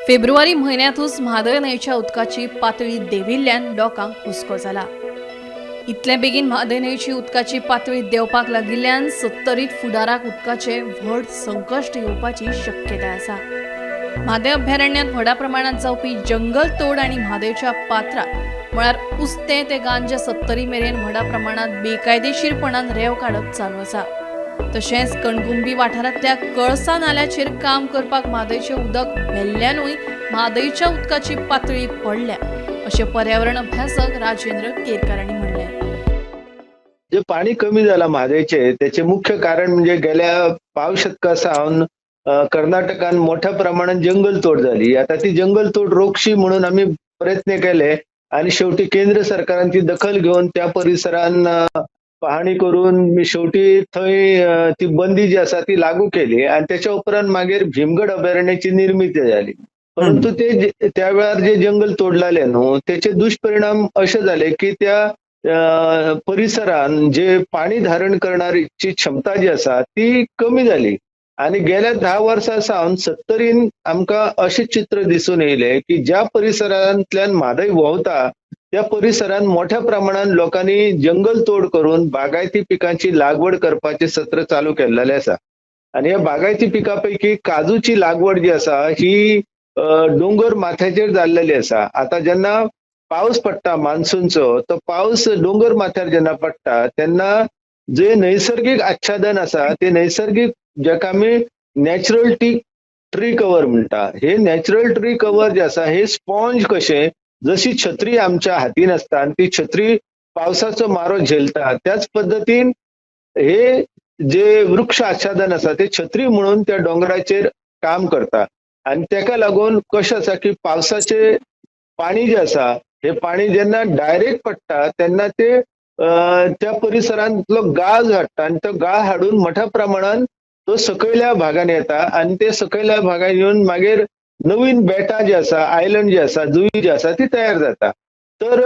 फेब्रुवारी म्हयन्यांतूच म्हादय न्हंयच्या उदकाची पातळी देंविल्ल्यान लोकांक हुस्को जाला. इतले बेगीन म्हादय न्हंयची उदकाची पातळी देंवपाक लागिल्ल्यान सत्तरीत फुडाराक उदकाचे व्हड संकश्ट येवपाची शक्यताय आसा. म्हादय अभयारण्यांत व्हडा प्रमाणांत जावपी जंगल तोड आनी म्हादयच्या पात्रात म्हळ्यार उस्तें ते गांजे सत्तरी मेरेन व्हडा प्रमाणांत बेकायदेशीरपणान रेंव काडप चालू आसा. तशेंच कणकुंबी वाठारांतल्या कळसा नाल्याचेर काम करपाक म्हादयचें उदक व्हेल्ल्यानूय म्हादयच्या उदकाची पातळी पडल्या अशें पर्यावरण अभ्यासक राजेंद्र केरकार हांणी म्हणलें. जे पाणी कमी जाला म्हादयचे त्याचे मुख्य कारण म्हणजे गेल्या पाव शतका सावन कर्नाटकान मोठ्या प्रमाणात जंगल तोड झाली. आता ती जंगल तोड रोखशी म्हणून आम्ही प्रयत्न केले आणि शेवटी केंद्र सरकारान ती दखल घेवन त्या परिसरान पाहणी करून मी शेवटी थंय ती बंदी जी आसा ती लागू केली आणि त्याच्या उपरांत मागीर भीमगड अभयारण्याची निर्मिती झाली. परंतु ते त्या वेळार जे जंगल तोडलेले न्हू त्याचे दुष्परिणाम असे झाले की त्या परिसरान जे पाणी धारण करणारी क्षमता जी आसा ती कमी झाली आणि गेल्या 10 वर्सां सावन सत्तरीन आमकां अशें चित्र दिसून येयलें की ज्या परिसरांतल्यान म्हादय व्हांवता त्या परिसरांत मोठ्या प्रमाणात लोकांनी जंगल तोड करून बागायती पिकांची लागवड करपाचें सत्र चालू केल्लें आसा. आनी ह्या बागायती पिकां पैकी काजूची लागवड जी आसा ही डोंगर माथ्याचेर जाल्लेली आसा. आता जेन्ना पावस पडटा मान्सूनचो तो पावस डोंगर माथ्यार जेन्ना पडटा तेन्ना जे नैसर्गिक आच्छादन आसा ते नैसर्गिक जाका आमी नॅचरल ट्री कवर म्हणटा, हे नॅचरल ट्री कवर जे आसा हे स्पॉन्ज कशें जशी छत्री आमच्या हातीन आसता आनी ती छत्री पावसाचो मारो झेलता त्याच पद्दतीन हे जे वृक्ष आच्छादन आसा ते छत्री म्हणून त्या डोंगराचेर काम करता. आनी तेका लागून कशें आसा की पावसाचे पाणी जे आसा हे पाणी जेन्ना डायरेक्ट पडटा तेन्ना ते त्या परिसरांतलो गाळ हाडटा आनी तो गाळ हाडून मोठ्या प्रमाणान तो सकयल्या भागान येता आनी ते सकयल्या भागान येवन मागीर नवीन बेटां जी आसा, आयलंड जे आसा, जुई जी आसा ती तयार जाता. तर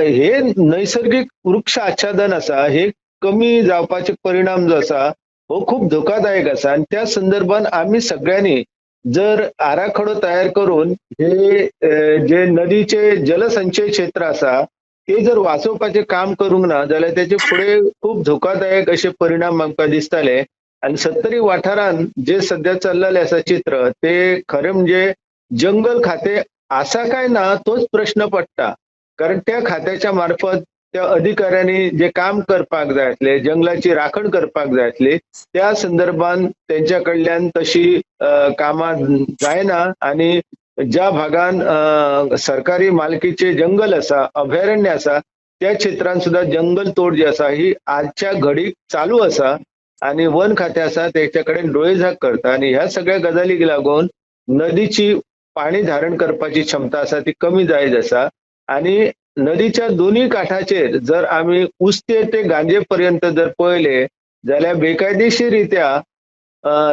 हे नैसर्गिक वृक्ष आच्छादन आसा हे कमी जावपाचे परिणाम जो आसा हो खूब धोकादायक आसा. आनी त्या संदर्भात आमी सगळ्यांनी जर आराखडो तयार करून हे जे नदीचे जलसंचय क्षेत्र आसा ते जर वाचोवपाचें काम करूंक ना जाल्यार तेचे फुडें खूब धोकादायक अशे परिणाम आमकां दिसतले. आनी सत्तरी वाठारान जे सध्या चल्लेलें आसा चित्र ते खरें म्हणजे जंगल खाते आसा काय ना तोच प्रश्न पडटा. कारण त्या खात्याच्या मार्फत त्या अधिकाऱ्यांनी जे काम करपाक जाय आसले, जंगलाची राखण करपाक जाय आसली, त्या संदर्भान तेंच्या कडल्यान तशी कामां जायना. आनी ज्या भागान सरकारी मालकीचे जंगल आसा, अभयारण्य आसा त्या क्षेत्रान सुद्दां जंगल तोड जी आसा ही आजच्या घडीक चालू आसा आणि वन खाते आसा तेच्या कडेन डोळेझाक करता. आनी ह्या सगळ्या गजालीक लागून नदीची पाणी धारण करपाची क्षमता आसा ती कमी जायत आसा. आनी नदीच्या दोन्ही काठाचेर जर आमी उस्ते ते गांजे पर्यंत जर पळयले जाल्यार बेकायदेशीर रित्या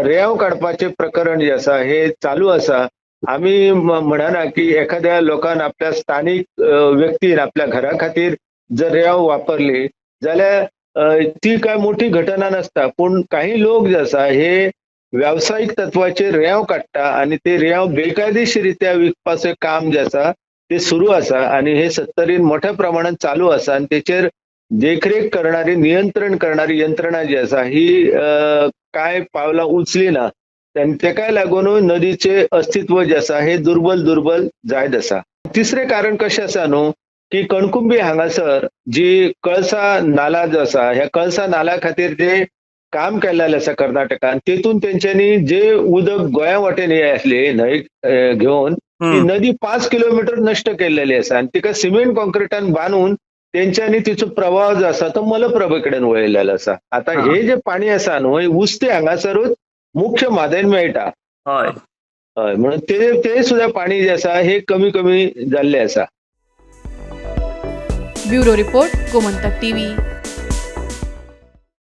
रेंव काडपाचें प्रकरण जे आसा हे चालू आसा. आमी म्हणना की एखाद्या लोकान आपल्या स्थानीक व्यक्तीन आपल्या घरा खातीर जर रेंव वापरली जाल्यार ती काय मोठी घटना नासता, पूण काही लोक जे आसा हे व्यावसायिक तत्वाचेर रेंव काडटा आनी ते रेंव बेकायदेशीर रित्या विकपाचें काम जे आसा ते सुरू आसा आनी हे सत्तरीन मोठ्या प्रमाणात चालू आसा. आनी तेचेर देखरेख करणारी, नियंत्रण करणारी यंत्रणा जी आसा ही काय पावलां उचली ना आनी तेकाय लागूनूय नदीचे अस्तित्व जे आसा हे दुर्बल दुर्बल जायत आसा. तिसरें कारण कशें आसा न्हू की कणकुंबी हांगासर जी कळसा नाला जो आसा ह्या कळसा नाला खातीर जे काम केल्लें आसा कर्नाटकान तेतून तेंच्यांनी जे उदक गोंया वाटेन हे आसली न्हंय घेवन ती नदी 5 किलोमीटर नश्ट केल्लेली आसा आनी तिका सिमेंट कॉन्क्रिटान बांदून तेंच्यांनी तिचो प्रवाह जो आसा तो मलप्रभे कडेन वळयलेलो आसा. आतां हे जे पाणी आसा न्हू हे उस्ते हांगासरूच मुख्य म्हादयन मेळटा. हय हय, म्हणून ते सुद्दां पाणी जे आसा हे कमी कमी जाल्लें आसा. Bureau report, Gomantak TV.